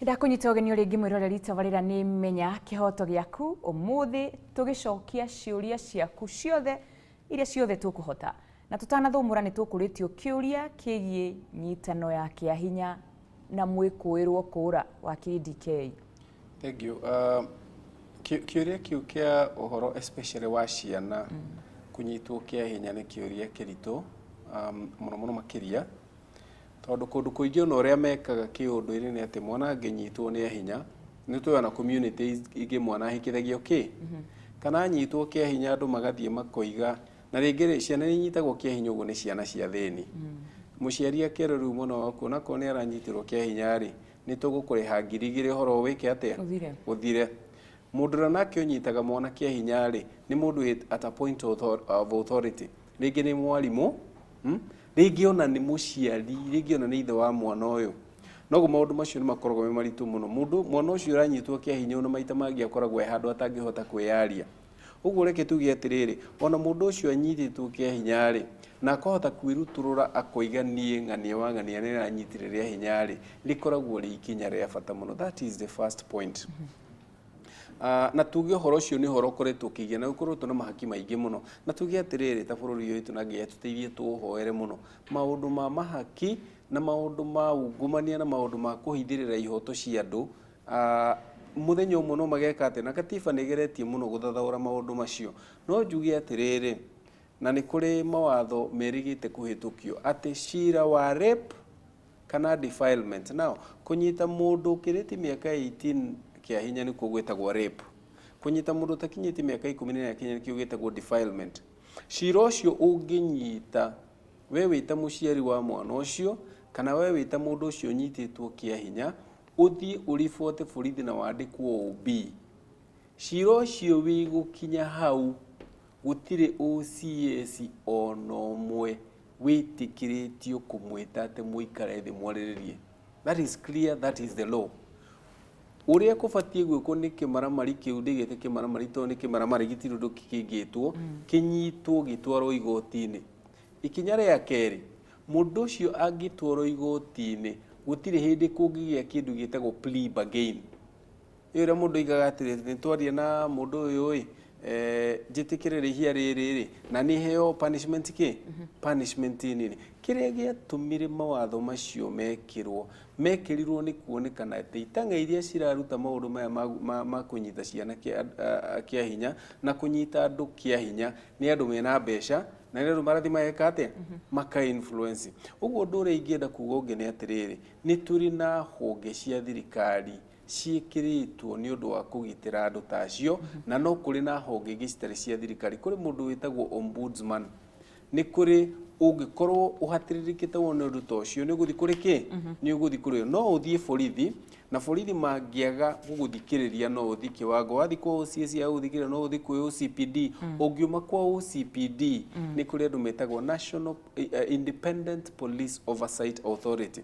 Ndakunyita ũgeni rĩngĩ mwĩroreri tabarĩra nĩ Menya Kĩhoto Gĩaku. Ũmũthĩ tũgĩcokia ciũria ciaku ciothe iria ciothe tũkũhota, na tũtanathũmũra nĩ tũkũrĩtio kĩũria kĩgiĩ nyitano ya kĩahinya na mwĩkũĩrwo kũra. Wakiri DK. Thank you. Kĩũria kĩu kĩa ũhoro especially wa ciana kũnyitwo kĩa hinya nĩ kĩũria kĩritũ mũno mũno makĩria, tondũ kũndũ kũingĩ ona ũrĩa mekaga kĩũndũire nĩ atĩ mwana angĩnyitwo nĩ hinya, nĩ tũĩ ona community ingĩ mwana ahikithagio kĩ kana anyitwo kĩa hinya, andũ magathiĩ makoiga. Na rĩngĩ rĩ, ciana nĩ inyitagwo kĩa hinya ũguo nĩ ciana cia thĩni. Mũciari akerwo, "Rĩu mwana waku onakorwo nĩ aranyitirwo kĩa hinya rĩ, nĩ tũgũkũrĩha 2000 ũhoro wĩke atĩa?" Ũthire. Ũthire. Mũndũ ũrĩa nake ũnyitaga mwana kĩa hinya rĩ, nĩ mũndũ wĩ at a point of authority, rĩngĩ nĩ mwarimũ, Rĩngĩ ona nĩ mũciari, rĩngĩ ona nĩ ithe wa mwana ũyũ. Noguo maũndũ macio nĩ makoragwo me maritũ mũno. Mũndũ, mwana ũcio ũranyitwo kĩa hinya, ona maita mangĩ akoragwo e handũ atangĩhota kwĩyaria. Ũguo reke tuge atĩrĩrĩ, ona mũndũ ũcio anyitĩtwo kĩa hinya rĩ, na akahota kwĩrutũrũra akoiga, "Niĩ ng'ania wa ng'ania nĩ aranyitire rĩa hinya" rĩ, rĩkoragwo rĩ ikinya rĩa bata mũno. That is the first point. Na tuge ũhoro ũcio nĩ ũhoro ũkoretwo ũkĩgĩa na ũkoretwo na mahaki maingĩ mũno. Na tuge atĩrĩrĩ, ta bũrũri ũyũ witũ, na Ngai atũteithie tũũhoere mũno, maũndũ ma mahaki na maũndũ ma ungumania na maũndũ ma kũhithĩrĩra ihoto cia andũ, mũthenya ũmwe no mageka atĩ, na katiba nĩ ĩgeretie mũno gũthathaũra maũndũ macio. No njuge atĩrĩrĩ, na nĩ kũrĩ mawatho merĩgĩte kũhĩtũkio atĩ cira wa rape kana defilement, now kũnyita mũndũ ũkĩrĩtie mĩaka 18 kĩa hinya nĩkuo gwĩtagwo rape, kũnyita mũndũ ũtakinyĩtie mĩaka 14 kĩa hinya nĩkĩo gĩtagwo defilement. Cira ũcio ũngĩnyita we wĩta mũciari wa mwana ũcio kana we wĩta mũndũ ũcio ũnyitĩtwo kĩa hinya, ũthiĩ ũribote borithi na wandĩkwo OB, cira ũcio wĩ gũkinya hau, gũtirĩ OCS ona ũmwe wĩtĩkĩrĩtio kũmwĩta atĩ mũikare thĩ mwarĩrĩrie. That is clear, that is the law. Ũrĩa kũbatiĩ gwĩkwo nĩ kĩmaramari kĩu, ndĩgĩte kĩmaramari tondũ nĩ kĩmaramari, gĩtirĩ ũndũ kĩngĩtwo, kĩnyitwo gĩtwarwo igoti-inĩ. Ikinya rĩa kerĩ, mũndũ ũcio angĩtwarwo igoti-inĩ, gũtirĩ hĩndĩ kũngĩgĩa kĩndũ gĩtagwo plea bargain. Ĩyo ĩrĩa mũndũ aigaga atĩrĩ, "Nĩ twaria na mũndũ ũyũ ĩ, njĩtĩkĩre rĩhia rĩrĩ rĩ, na nĩ heo punishment kĩ punishment nini." Kĩrĩa gĩatũmire mawatho macio mekĩrwo, mekĩrirwo nĩ kuonekana atĩ itang'a iria ciraruta maũndũ maya ma kũnyita ciana kĩa hinya na kũnyita andũ kĩa hinya nĩ andũ mena mbeca, na nĩ andũ marathiĩ mageka atĩa? Maka influence. Ũguo ũndũ ũrĩa ingĩenda kuga ũngĩ nĩ atĩrĩrĩ, nĩ tũrĩ na honge cia thirikari ciĩkĩrĩtwo nĩ ũndũ wa kũgitĩra andũ ta acio, na no kũrĩ na honge ingĩ citarĩ cia thirikari. Kũrĩ mũndũ wĩtagwo ombudsman, nĩ kũrĩ ũngĩkorwo ũhatĩrĩrĩkĩte wone ũndũ ta ũcio, nĩ ũgũthiĩ kũrĩ kĩ nĩ ũgũthiĩ kũrĩ, no ũthiĩ borithi, na borithi mangĩaga gũgũthikĩrĩria, no ũthiĩ kĩwango wathiĩ kwa OCS ya gũthikĩrĩria, no ũthiĩ kwĩ OCPD. Ũngiuma kwa OCPD, nĩ kũrĩ andũ metagwo National Independent Police Oversight Authority,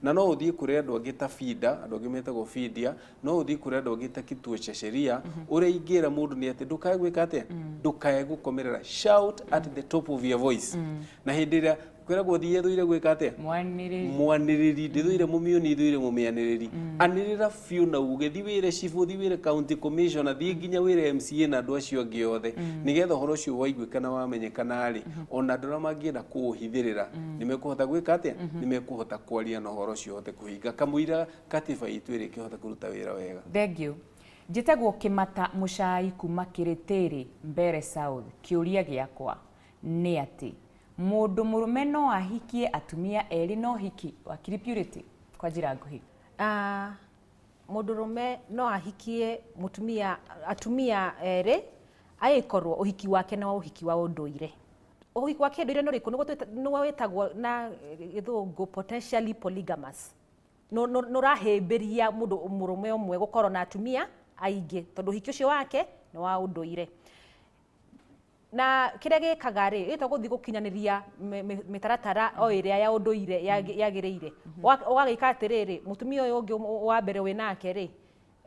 na no ũthiĩ kũrĩ andũ angĩ ta FIDA, andũ angĩ metagwo FIDIA, no ũthiĩ kũrĩ andũ angĩ ta Kituo cha Sheria. Ũrĩa ingĩra mũndũ nĩ atĩ ndũkae gwĩka atĩa, ndũkae gũkomerera, shout at the top of your voice. Na hĩndĩ ĩrĩa kwĩragwo thiĩ thũire gwĩka atĩa? Mwanĩrĩri. Mwanĩrĩri, ndĩthũire mũmioni, thũire mũmĩanĩrĩri. Anĩrĩra biũ na uge, thi wĩre cibũ, thi wĩre county commissioner, thiĩ nginya wĩre MCA na andũ acio angĩ othe, nĩgetha ũhoro ũcio waiguĩka na wamenyekana rĩ, ona andũ arĩa mangĩenda kũũhithĩrĩra nĩ mekũhota gwĩka atĩa? Nĩ mekũhota kwaria na ũhoro ũcio ũhote kũhinga kamũira katiba itũ ĩrĩkĩhota kũruta wĩra wega. Thank you. Njĩtagwo Kĩmata Mũcai kuma Kĩrĩtĩrĩ, Mbere South. Kĩũria gĩakwa nĩ atĩ mũndũ mũrũme no ahikie atumia erĩ no hiki? Wakiri Purity, kwa njĩra nguhĩ. Ah, mũndũrũme no ahikie mũtumia, atumia erĩ, agĩkorwo ũhiki wake nĩ wa ũhiki wa ũndũire. Ũhiki wa kĩndũire nĩ ũrĩkũ? Nĩguo wĩtagwo na gĩthũngũ potentially polygamous. Nĩ ũrahĩmbĩria mũndũ mũrũme ũmwe gũkorwo na atumia aingĩ, tondũ ũhiki ũcio wake nĩ wa ũndũire. Na kĩrĩa gĩkaga rĩ, gĩtwa gũthiĩ gũkinyanĩria mĩtaratara o ĩrĩa ya ũndũire yagĩrĩire. Ũgagĩka atĩrĩrĩ, mũtumia ũyũ ũngĩ wa mbere wĩ nake rĩ,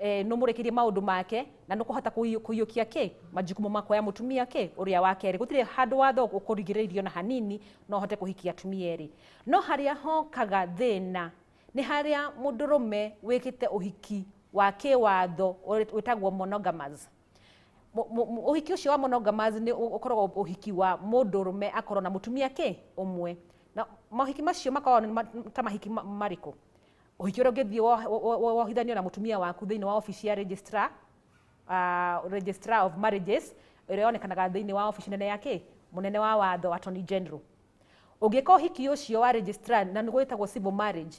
nĩ ũmũrĩkĩrie maũndũ make na nĩ ũkũhota kũiyũkia kĩ majukumu ma kuoya mũtumia kĩ ũrĩa wa kerĩ. Gũtirĩ handũ watho ũkũrigĩrĩirio na hanini no ũhote kũhikia atumia erĩ. No harĩa hokaga thĩna Nĩ harĩa mũndũrũme wĩkĩte ũhiki wa kĩwatho wĩtagwo monogamous. Ũhiki ũcio wa monogamous nĩ ũkoragwo ũhiki wa mũndũrũme akorwo na mũtumia kĩ ũmwe. Na mohiki macio makoragwo nĩ ta mahiki marĩkũ? Ũhiki ũrĩa ũngĩthiĩ wohithanio na mũtumia waku thĩinĩ wa obici ya registrar, registrar of marriages ĩrĩa yonekanaga thĩinĩ wa obici nene ya kĩ mũnene wa watho, attorney general. Ũngĩka ũhiki ũcio wa registrar, na nĩguo wĩtagwo civil marriage,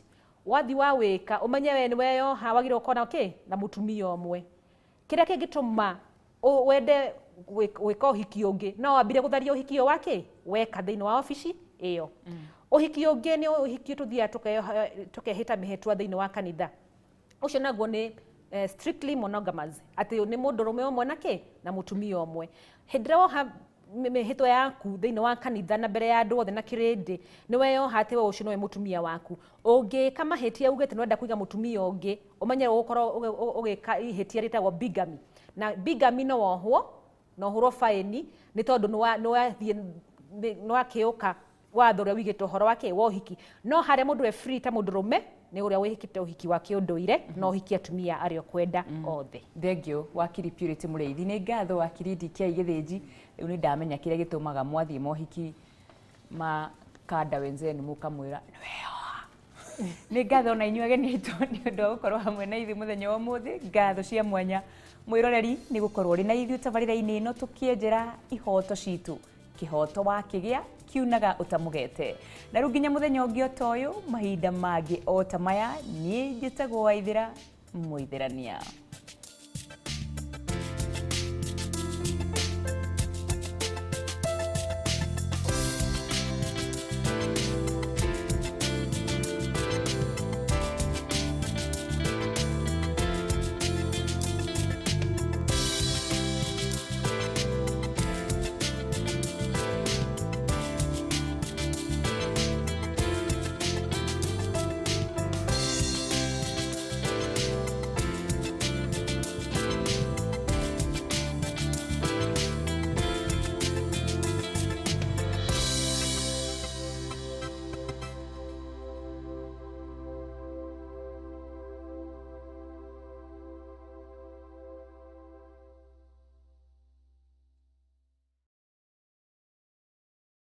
wathiĩ wa wĩka ũmenye we nĩ weyoha, wagĩrĩirwo gũkorwo na kĩ na mũtumia ũmwe. Kĩrĩa kĩngĩtũma wende gwĩka ũhiki ũngĩ, no wambire gũtharia ũhiki ũyũ wa kĩ weka thĩinĩ wa obici ĩyo. Ũhiki ũngĩ nĩ ũhiki tũthiaga tũkehĩta mĩhĩtwa thĩinĩ wa kanitha. Ũcio naguo nĩ strictly monogamous, atĩ nĩ mũndũrũme ũmwe na kĩ na mũtumia ũmwe. Hĩndĩ ĩrĩa woha mĩhĩtwa yaku thĩinĩ wa kanitha na mbere ya andũ othe na kĩrĩndĩ, nĩ weyoha atĩ we ũcio nĩwe mũtumia waku. Ũngĩka mahĩtia ugĩte nĩ wenda kũiga mũtumia ũngĩ, ũmenye ũgũkorwo ũgĩka ihĩtia rĩtagwo bigamy. Na bigamy no wohwo na ũhũrwo baĩni nĩ tondũ nĩ wakĩũka watho ũrĩa wigĩte ũhoro wa kĩ wa ũhiki. No harĩa mũndũ e free ta mũndũrũme nĩ ũrĩa wĩkĩte ũhiki wa kĩũndũire, na ũhiki atumia arĩa ũkwenda othe. Thengiũ wakiri Purity Mũrĩithi. Nĩ ngatho wakiri DK Gĩthĩnji. Rĩu nĩ ndamenya kĩrĩa gĩtũmaga mwathiĩ mohiki ma kanda wenzenu mũkamwĩra nĩweyoha. Nĩ ngatho na inyuĩ ageni aitũ nĩ ũndũ wa gũkorwo hamwe na ithuĩ mũthenya wa ũmũthĩ. Ngatho cia mwanya mwĩroreri nĩ gũkorwo ũrĩ na ithuĩ tabarĩra-inĩ ĩno tũkĩenjera ihoto citũ. Kĩhoto wakĩgĩa kiunaga ũtamũgete. Na rĩu nginya mũthenya ũngĩ o ta ũyũ, mahinda mangĩ o ta maya, niĩ njĩtagwo Waithĩra Mũithĩrania.